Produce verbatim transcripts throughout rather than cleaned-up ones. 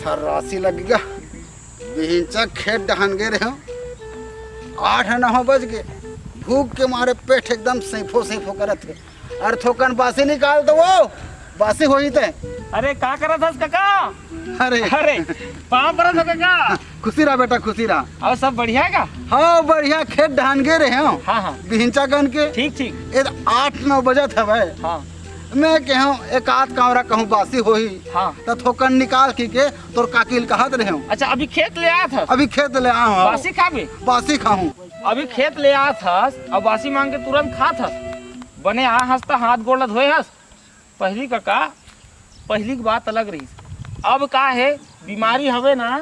राशि लग गया। बिहिंचा खेत डहन गे रहे हो, आठ नौ बज के, भूख के मारे पेट एकदम सैफो सैफो करत हे। अरे थोकन बासी निकाल दो वो, बासी होही ते। अरे का करत हस कका? अरे अरे पाँव परत हो कका। खुशी रहा बेटा, खुशी रहा। और सब बढ़िया का? हाँ बढ़िया, खेत डहन गे रहे हो। हाँ हाँ। बिहिंचा कन के। ठीक ठीक। ये तो आठ नौ बजत हवय। हाँ। मैं कहूँ एक आध कांवरा कहूँ बासी होही। हाँ। त थोकन निकाल की के तोर काकी ल कहत रहे हो। अच्छा अभी खेत ले आत हस? अभी खेत ले आए हो। बासी खाबे? बासी खाहूँ। अभी खेत ले आत हस और बासी मांग के तुरंत खात हस। बने आ हस त हाथ गोड़ ल धोए हस। पहली कका, पहली की बात अलग रही। अब का है, बीमारी हवे ना,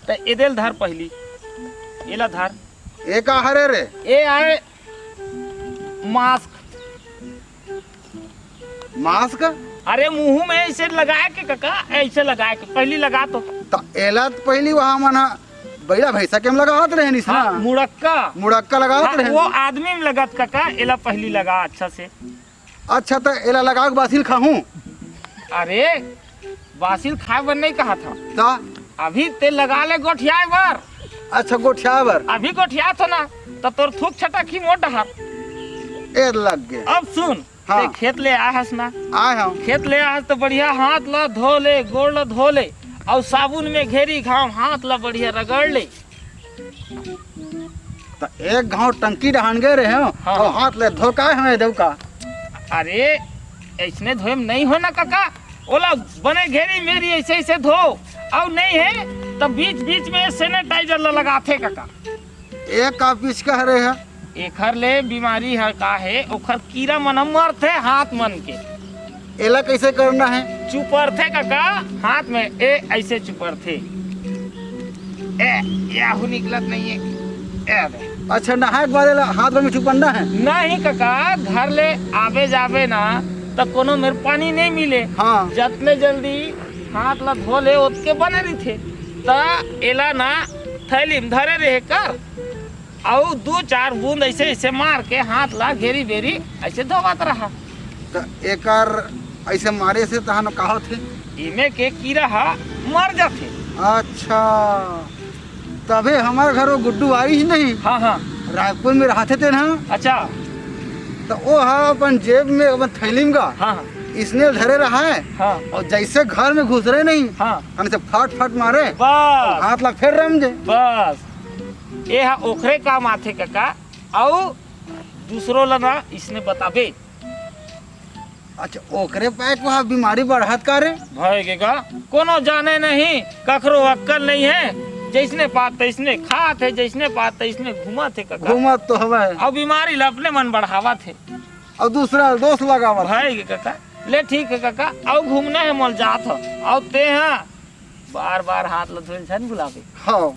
त एदेल धर पहली, एला धर। ए का हरे रे? ए आए मास्क। मास्क? अरे मुंह में ऐसे लगाए के कका, ऐसे लगाए के, पहली लगा तो। त एला त पहली वहाँ मन ह बइला भैंसा के म लगावत रहे निस ना। हाँ, मुड़क्का। मुड़क्का लगावत हाँ, रहे। वो आदमी में लगत कका, एला पहली लगा अच्छा से। अच्छा त एला लगा के बासी ल खाहूँ? अरे बासी ल खाए बर नहीं कहा था। त? अभी ते लगा ले गोठियाए बर। अच्छा गोठियाए बर। अभी गोठिया थो ना, त तोर थूक छटक ही मोर डहर। ए लग गे। अब सुन, हाँ। ते खेत ले आए हस ना? आए हूँ। खेत ले आए हस त बढ़िया हाथ ला धो ले, गोड़ ला धो ले, और साबुन में घेरी घाम हाथ ला बढ़िया रगड़ ले। त एक घाव टंकी डहान गे रहे हो हाँ। और हाथ ले धो काय हवे देव का? अरे ऐसने धोए में नहीं हो ना कका, ओला बने घेरी मेरी ऐसे ऐसे धो, और नहीं है त बीच बीच में sanitizer ला लगाथे कका। एक का बीच कह रहे हैं? एखर ले बीमारी ह का हे, ओखर कीरा मन ह मरथे हाथ मन के। एला कैसे करना है? चुपरथे कका, हाथ में ए ऐसे चुपरथे। ए, याहू निकलत नहीं है। ए दे। अच्छा, नहाए के बाद एला हाथ में चुपरना है? नहीं कका, घर ले आवे जावे ना त कोनो मेर पानी नहीं मिले। हाँ। जतने जल्दी हाथ ला धो ले ओतके बने रहिथे। त एला ना थैली में धरे रहे कर। अउ दू चार बूंद ऐसे ऐसे मार के हाथ ला घेरी बेरी ऐसे धोवत रहा। त एकर ऐसे मारे से तहन का होथे? एमे के कीरा हा मर जाथे। अच्छा, तभे हमर घर वो गुड्डू आई ही नहीं। हाँ हाँ। रायपुर में रहते थे ना। अच्छा। त वो हा अपन जेब में, अपन थैली में का हाँ हाँ। इसने धरे रहा है। हाँ। और जैसे घर में घुस रहे नहीं। हाँ। अन से फट फट मारे। बस। हाथ ला फेर रम जे। बस। ए हा ओखरे काम आथे कका, अउ दूसरो ला ना इसने बताबे। अच्छा, ओकरे पाए को हा बीमारी बढ़त का रे? भय के का? कोनो जाने नहीं, कखरो अक्कल नहीं है, जैसने पात तैसने खात है, जैसने पात तैसने घूमत है कका। घूमत तो हवे। अउ बीमारी ला अपने मन बढ़ावत है। अउ दूसरा दोष लगावत। भय के कका, ले ठीक है कका, अउ घूमना है मोल जात हो, अउ ते हा बार बार हाथ ला धोए झन बुलाबे। हाँ।